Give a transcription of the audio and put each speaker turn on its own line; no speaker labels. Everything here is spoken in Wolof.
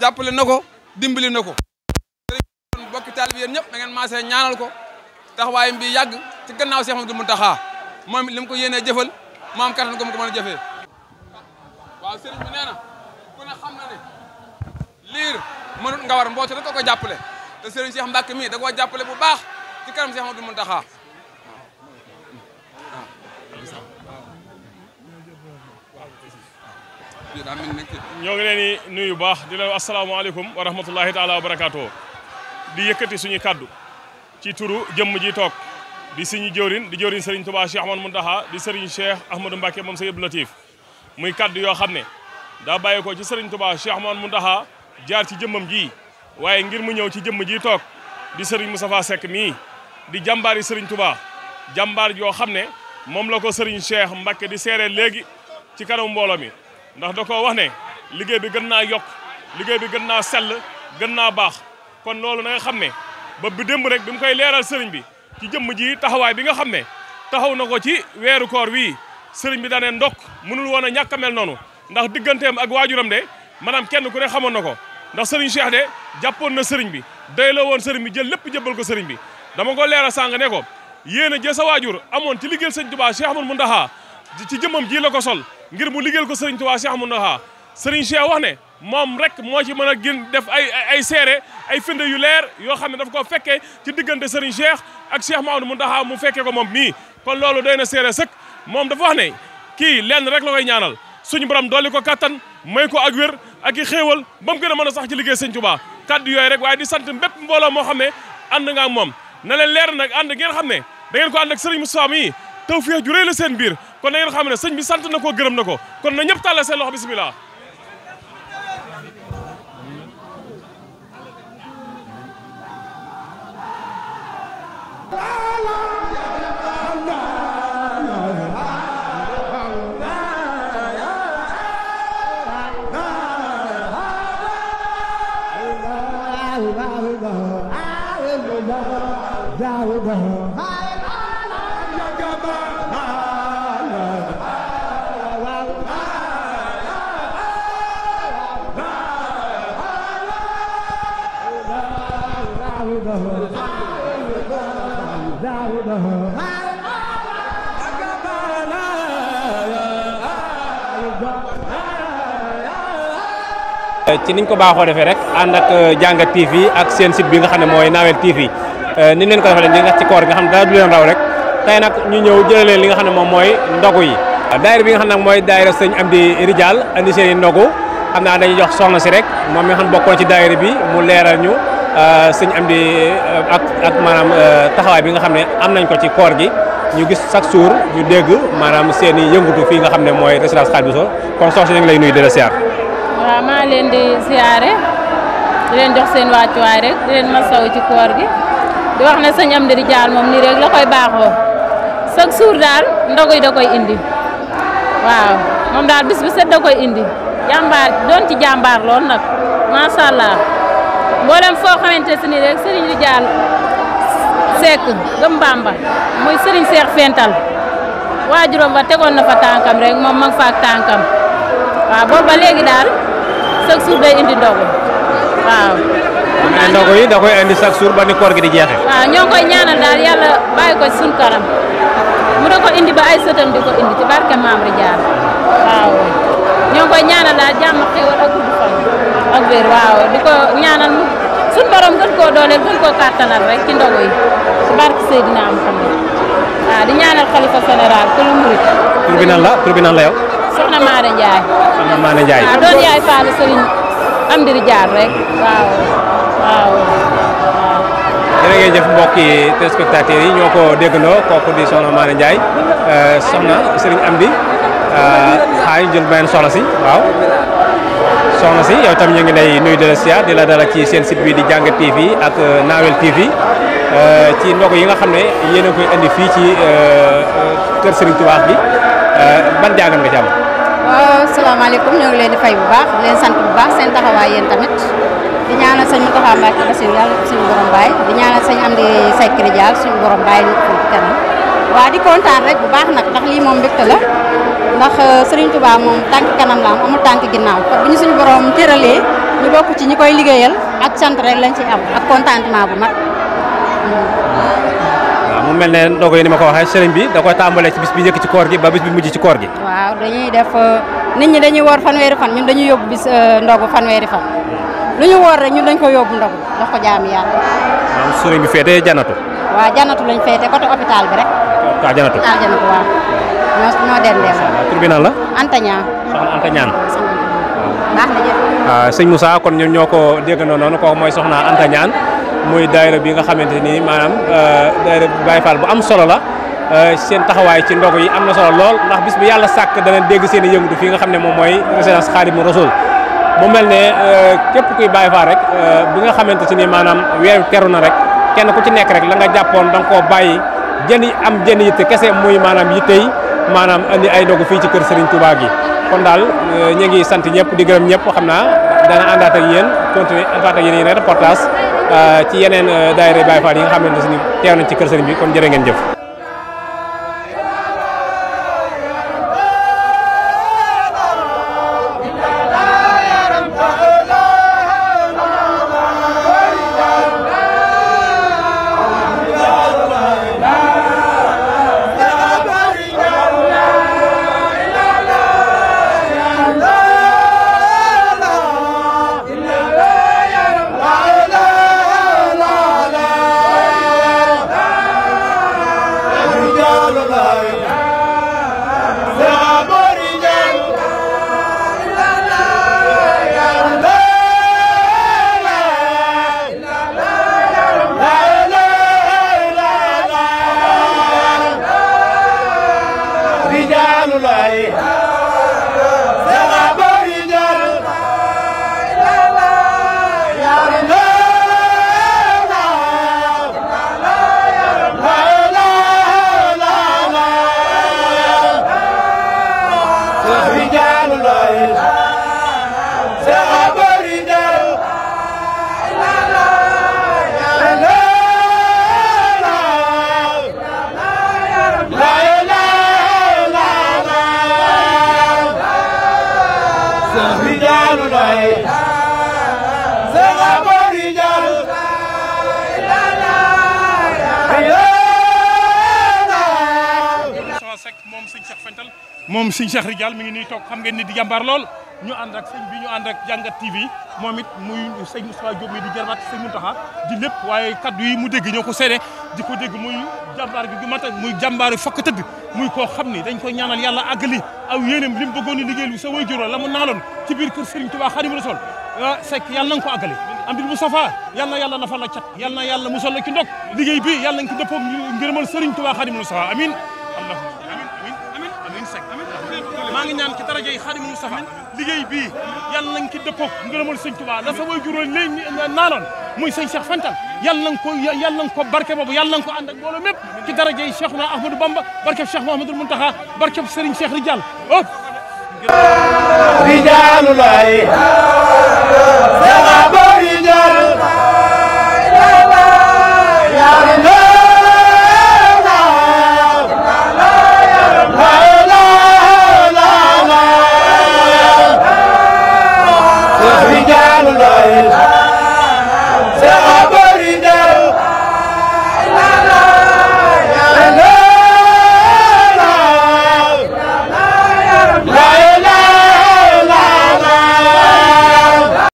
jàppale na ko dimbali na ko bokki taalibe yéen ñëpp da ngeen maasee ñaanal ko taxawaayam bi yàgg ci gannaaw Cheikh Mouhamadou Mountakha moom li mu ko yéenee jëfal moom kattan ko mu ko mën a jëfee waaw sëriñ bi nee na ku ne xam na ne liir mënut nga war mbootu rek ko jàppale te sëriñ Cheikh Mbacke mii da koo jàppale bu baax ci kanam Cheikh Mouhamadou Mountakha
ñoo ngi leen di nuyu baax di leen asalaamaaleykum wa rahmatullahi taala wa barakaatu di yëkkati suñu kaddu ci turu jëmm ji toog di suñu jëwrin di jëwrin Serigne Touba Cheikh Ahmadou Mountakha di Serigne Cheikh Ahmadou Mbacke moom Serigne Abdou Latif muy kaddu yoo xam ne daa bàyyi ko ci Serigne Touba Cheikh Ahmadou Mountakha jaar ci jëmmam ji waaye ngir mu ñëw ci jëmm ji toog di Serigne Moustapha Seck mii di jàmbaari Serigne Touba jàmbaar yoo xam ne moom la ko Serigne Cheikh Mbacke di seere léegi ci kanam mbooloo mi ndax da ko wax ne liggéey bi gën naa yokk liggéey bi gën naa sell gën naa baax kon loolu na nga xam ne ba bi démb rek bi mu koy leeral sëriñ bi ci jëmm ji taxawaay bi nga xam ne taxaw na ko ci weeru koor wii sëriñ bi daane ndokk mënul woon a ñàkk a mel noonu ndax digganteem ak waajuram de maanaam kenn ku ne xamoon na ko ndax sëriñ Cheikh de jàppoon na sëriñ bi doy la woon sëriñ bi jël lépp jëbbal ko sëriñ bi dama ko leeral sàng ne ko yéen a jël sa waajur amoon ci liggéeyal sëriñ Touba Cheikh Ahmadou Mountakha ci jëmmam ji la ko sol ngir mu liggéeyal ko sëriñ Touba Cheikh Ahmadou Mountakha sëriñ Cheikh wax ne moom rek moo ci mën a gën def ay seere ay firnde yu leer yoo xam ne daf ko fekkee ci diggante sëriñ Cheikh ak Cheikh Mouhamadou Mountakha mu fekkee ko moom mii kon loolu doy na seere sëkk moom dafa wax ne kii lenn rek la koy ñaanal suñu borom dolli ko kattan may ko ak wér ak i xéewal ba mu gën a mën a sax ci liggéey sëriñ Touba kaddu yooyu rek waaye di sant bépp mbooloo moo xam ne ànd nga ak moom na leen leer nag ànd ngeen xam ne da ngeen ko ànd ak sëriñ Moustapha mii tawfeex ju rëy la seen biir kon na ngeen xam ne sëñ bi sant na ko gërëm na ko kon na ñëpp tàllal seen loxo bismillah
ci niñ ko baaxoo defee rek ànd ak Jàngat TV ak seen site bi nga xam ne mooy Nawel TV ni leen ko defee li nga ci koor nga xam ne dara du leen raw rek tey nag ñu ñëw jëlee leen li nga xam ne moom mooy ndogu yi daayira bi nga xam ne nag mooy daayira sëñ Amdi Rijal andi seen i ndogu xam naa dañuy jox soxna si rek moom mi nga xam ne bokkoon ci daayira bi mu leeral ñu sëñ Amdi ak maanaam taxawaay bi nga xam ne am nañ ko ci koor gi ñu gis chaque jour ñu dégg maanaam seen i yëngutu fii nga xam ne mooy résidence Khadimou Rassoul kon soxna si ñu ngi lay nuyu di la siyaar.
waaw maa leen di siyaare di leen jox seen wàccuwaay rek di leen masawu ci koor gi di wax ne sëñ Amdi Rijal moom nii rek la koy baaxoo chaque jour daal ndogu yi da koy indi waaw moom daal bis bu set da koy indi jàmbaar doon ci jàmbaar lool nag macha allah mboolem foo xamante si nii rek Serigne Rijal Seck gëm Bamba muy Serigne Cheikh Fental waajuram ba tegoon na fa tànkam rek moom ma nga fa ak tànkam waaw boobu ba léegi daal chaque jour day indi ndogu waaw.
mais ndogu yi da koy indi chaque jour ba ni koor gi di jeexee.
waaw ñoo ngi koy ñaanal daal yàlla bàyyi ko ci suñu kanam mu da ko indi ba ay sëtam di ko indi ci barke Maam Rijal waaw ñoo ngi koy ñaanal daal jàmm xéwal ak gudd fan ak wér waaw di ko ñaanal mu suñu borom gën koo dooleel gën koo kàttanal rek ci ndogu yi ci barke Seydina Muhammad waaw di ñaanal xalifa général ku lu murit.
tur bi nan la yow.
Soxna Maane Ndiaye.
Soxna Maane Ndiaye.
waaw doon yaay Fallou Serigne Amdi Rijal rek waaw waaw.
jërë ngeen jëf mbokki téléspectateurs yi ñoo ko déggandoo kooku di Soxna Maane Ndiaye soxna Serigne Amdi xaay jël benn soxla si waaw soxna si yow tam ñu ngi lay nuyu de la siyaar di la dala ci seen site bi di Jàngat TV ak Nawel TV ci ndogu yi nga xam ne yéen a koy indi fii ci kër Serigne Touba bi ban jàngat nga ci am.
waaw salaamaaleykum ñoo ngi leen di fay bu baax di leen sant bu baax seen taxawaay yéen tamit di ñaanal sëñ Mountakha Mbacké Bassirou yàlla suñu borom baay di ñaanal sëñ Amdi Seck Ridial suñu borom baay ñu ko ci kanam waa di kontaan rek bu baax nag ndax lii moom mbégte la ndax Serigne Touba moom tànk kanam la am amul tànk ginnaaw te bu ñu suñu borom tëralee ñu bokk ci ñi koy liggéeyal ak sant rek lañ ci am ak contentement bu mag.
waaw mu mel ne ndogu yi ni ma ko waxee sëriñ bi da koy tàmbalee ci bis bi njëkk ci koor gi ba bis bi mujj ci koor gi.
waaw dañuy def nit ñi dañuy woor fanweeri fan ñun dañuy yóbbu bis ndogu fanweeri fan lu ñu woor rek ñun dañ ko yóbbu ndogu jox ko jaami yàlla.
maanaam sëriñ bi féete janatu.
waaw janatu lañ féete côté hôpital bi rek.
waaw janatu
waaw. ñoo dendee
tur bi nan la.
Anta Ñaan.
soxna Anta Ñaan.
baax na jëf.
waaw sëñ Moussa kon ñun ñoo ko déggandoo noonu kooku mooy soxna Anta Ñaan muy daayira bi nga xamante ni maanaam daayira Baye Fall bu am solo la seen taxawaay ci ndogu yi am na solo lool ndax bis bi yàlla sàkk dana dégg seen i yëngatu fii nga xam ne moom mooy résidence Khadimou Rassoul mu mel ne képp kuy Baye Fall rek bi nga xamante ci ni maanaam weer teru na rek kenn ku ci nekk rek la nga jàppoon da nga koo bàyyi jën yitte kese muy maanaam yitte yi maanaam andi ay ndogu fii ci kër Serigne Touba gi kon daal ñu ngi sant ñëpp di gërëm ñëpp xam naa dana àndaat ak yéen continuer àndaat ak yéen yeneen reportage ci yeneen daayira Baye Fall yi nga xamante ne teew nañ ci kër Serigne bi kon jërë ngeen jëf.
moom sëñ Cheikh Ridial mi ngi nii toog xam ngeen ni di jàmbaar lool ñu ànd ak sëñ bi ñu ànd ak Jàngat TV moom it muy sëñ Moustapha Diop mi di jarbaat sëñ Mountakha di lépp waaye kaddu yi mu dégg ñoo ko seede di ko dégg muy jàmbaar gi mata muy jàmbaaru fokk tëdd muy koo xam ni dañ koy ñaanal yàlla àggali aw yéenam li mu bëggoon ni liggéey bi sa way juróom la mu naaloon ci biir kër Serigne Touba Khadimou Rassoul Seck yàlla na nga ko àggali Amdil Moustapha yàlla na yàlla nafa la cat yàlla na yàlla musal la ci ndog liggéey bi yàlla nañ ko dëppoo ngërëmal Serigne Touba Khadimou Rassoul amin allahumma amin Seck maa ngi ñaan ci darajay Khadimou Moustapha liggéey bii yàlla nañ ci dëppoo ngërëmal Serigne Touba la sa way juróom léegi naaloon muy sëñ Cheikh Fantal yàlla nañ ko barke boobu yàlla nañ ko ànd ak mbooloo mépp ci darajay Cheikhuna Ahmadou Bamba barkeb Cheikh Mouhamadoul Mountakha barkeb Serigne Cheikh Ridial Ridial